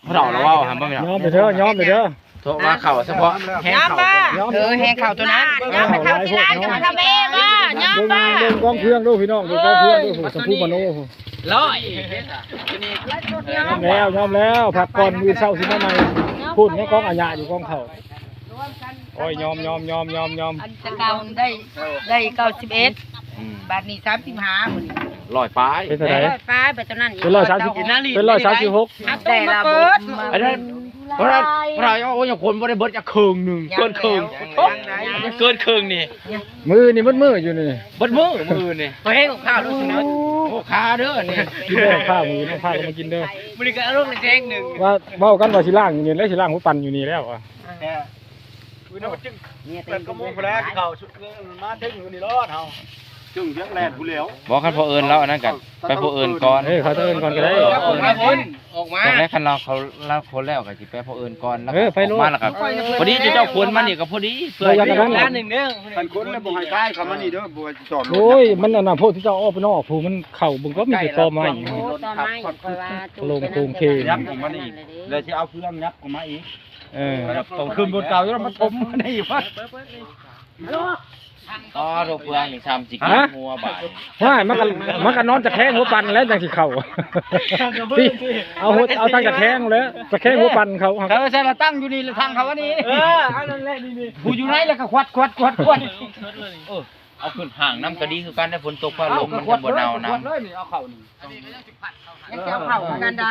ເຖົ້າລາວເວົ້າຫັ້ນບໍ່ແມ່ນ ຍອມໄປເດີ ຍອມໄປເດີ ໂທມາເຂົ້າສະເພາະແຮງເຂົ້າ ຍອມ ເອີ ແຮງເຂົ້າຕົວນັ້ນ ຍອມໄປເຂົ້າທີ່ຮ້ານເຂົາທຳເອງວ່າ ຍອມໄປ ເບິ່ງ ເບິ່ງກອງເຄື່ອງດູພີ່ນ້ອງ ເບິ່ງກອງເຄື່ອງດູ ໂອ້ໂຫ ສຳພູມະໂນ ຮ້ອຍ ຍອມແລ້ວ ຍອມແລ້ວ ພັກກ່ອນ ມື້ເຊົ້າຊິມາໃໝ່ ພຸ້ນ ຍັງກອງອາຍະຢູ່ ກອງເຂົ້າ ໂອ້ຍ ຍອມ ຍອມ ຍອມ ຍອມ ຍອມ ອັນແຕ່ເກົ່າໄດ້ ໄດ້ເກົ້າສິບເອັດ ອືມ ບາດນີ້ສາມສິບຫ້າ ມື້ນີ້ ຮ້ອຍປາຍ ເປັນເທົ່າໃດ? ເປັນຮ້ອຍປາຍ ບາດຕອນນັ້ນ ເປັນຮ້ອຍສາມສິບ ເປັນຮ້ອຍສາມສິບຫົກ ເອົາຕົງມາເປີດ ອັນນັ້ນ ເພາະວ່າ ເພາະວ່າ ໂອ້ຍ ຄົນບໍ່ໄດ້ເບິດຈັກເຄິ່ງໜຶ່ງ ເກີນເຄິ່ງ ເກີນເຄິ່ງນີ້ ມື້ນີ້ໝົດມື້ຢູ່ນີ້ ເບິດມື້ມື້ນີ້ ເຮົາເຮັດກັບຂ້າວເດີ ໂອ້ ຂ້າເດີນີ້ ກິນແລ້ວ ຂ້າວມື້ນີ້ ຂ້າວກໍມາກິນເດີ ມື້ນີ້ກໍເອົາລົງໃນແທງໜຶ່ງ ວ່າເວົ້າກັນວ່າຊິລ້າງຢູ່ນີ້ແຫຼະ ຊິລ້າງຫົວປັ່ນຢູ່ນີ້ແລ້ວ ແປດໂມງພຸ້ນແຫຼະ ເຂົ້າມາເຖິງຢູ່ນີ້ລອດເຮົາ ເຖິງວຽງແລນພຸ້ນແລ້ວ ບໍ່ ຄັນພໍ່ເອີ້ນລາວອັນນັ້ນກໍໄປພໍ່ເອີ້ນກ່ອນ ເອີ ເຂົາເອີ້ນກ່ອນກໍໄດ້ ອອກມາ ອອກມາ ຈັ່ງໃດ ຄັນລາວເຂົາ ລາວຄົນແລ້ວກໍຊິໄປພໍ່ເອີ້ນກ່ອນ ແລ້ວ ເອີ ໄປໂລດ ອອກມາແລ້ວກໍພໍດີ ເຈົ້າຄົນມານີ້ກໍພໍດີ ເພື່ອ ບໍ່ຢາກອັນນັ້ນ ຄັນຄົນແລ້ວບໍ່ໃຫ້ກາຍເຂົ້າມານີ້ເດີ ບໍ່ໃຫ້ຈອດລົດ ໂອ້ຍ ມັນອັນນັ້ນ ພວກທີ່ເຈົ້າອອກໄປນອກ ຜູ້ມັນເຂົ້າເບິ່ງກໍມີແຕ່ຕໍໄມ້ ໂອ້ ຕໍໄມ້ ຂ້ອຍວ່າ ລົງໂຄງເຄງ ຍັບອອກມານີ້ ແລ້ວຊິເອົາເຟືອງຍັບອອກມາອີກ ເອີ ຕ້ອງຂຶ້ນບົນເກົ່າ ແລ້ວມາຖົມໃນວ່າ ອໍ ໂທ ເຟືອງນີ້ຊ້ຳຊິກິນຫົວບາດ ວ້າຍ ມັນກໍ ມັນກໍນອນຕະແຄງຫົວປັ່ນແລ້ວຈັ່ງຊິເຂົ້າ ຕິ ເອົາຫົວ ເອົາຕັ້ງຕະແຄງແລ້ວ ຕະແຄງຫົວປັ່ນເຂົ້າ ເອີ ໃຊ່ລະ ຕັ້ງຢູ່ນີ້ລະ ທາງເຂົ້າອັນນີ້ ເອີ ອັນນັ້ນແຫຼະ ນີ້ໆ ຜູ້ຢູ່ໃນລະກໍຂວັດ ຂວັດ ຂວັດ ຂວັດ ເອີ ເອົາຂຶ້ນຫ້າງນຳກໍດີຄືກັນ ໄດ້ຝົນຕົກຟ້າລົມມັນຈະບໍ່ເນົ່ານຳ ເອົາເຂົ້ານີ້ ຍັງຊິເອົາເຂົ້າຄືກັນໄດ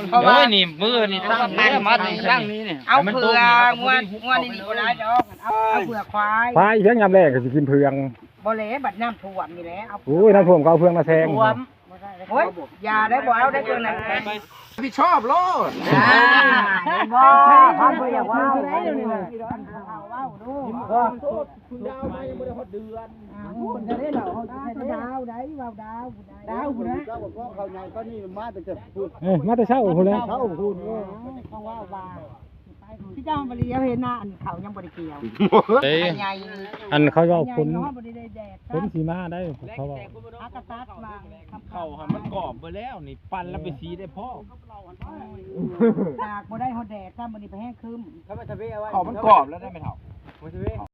ເພາະວ່າ ໂອ້ຍ ນີ້ມື້ນີ້ຕັ້ງ ມາຕັ້ງນີ້ນີ້ ເອົາເພື່ອງວດ ງວດນີ້ບໍ່ໄດ້ດອກ ເອົາ ເອົາເພື່ອຄວາຍ ຄວາຍເພິ່ນຍາມແລ້ງກໍຊິກິນເຜືອງ ບໍ່ແຫຼະ ບັດນ້ຳຖ້ວມນີ້ແຫຼະ ເອົາ ໂອ້ຍ ນ້ຳຖ້ວມກໍເອົາເຜືອງມາແຊງ ໂອ້ຍ ຢ່າໄດ້ ບໍ່ເອົາໄດ້ເພິ່ງນັ້ນ ຮັບຜິດຊອບໂລດ ອ່າ ບໍ່ ເພິ່ນບໍ່ຢາກເວົ້າ ເວົ້າດູ ເພິ່ນດາວມາຍັງບໍ່ໄດ້ຮອດເດືອນ ອ່າ ເພິ່ນກໍໄດ້ເວົ້າ ເຮົາຊິໃຫ້ດາວໄດ ເວົ້າດາວ ດາວພຸ້ນນະ ເຈົ້າກໍເຂົ້າໃຫຍ່ປານນີ້ມາຕັ້ງແຕ່ພຸ້ນ ເອີ ມາແຕ່ເຊົ້າພຸ້ນແຫຼະ ເຊົ້າພຸ້ນ ເອີ ເຂົາເວົ້າວ່າ ທີ່ເຈົ້າບໍ່ໄດ້ເຫັນນະ ອັນເຂົາຍັງບໍ່ໄດ້ກ່ຽວ ເອີ ອັນໃຫຍ່ ອັນເຂົາເວົ້າຝົນ ຝົນຊິມາໄດ ເຂົາເວົ້າ ອາກາດຕັດມາ ເຂົ້າຫັ້ນມັນກອບເບິດແລ້ວນີ້ ປັ່ນລະໄປສີໄດ້ພໍ ຕາກບໍ່ໄດ້ຮອດແດດຊ້ຳ ມື້ນີ້ໄປແຮງຄຶ້ມ ເຂົ້າມັນກອບແລ້ວໄດ໋ແມ່ເຖົ້າ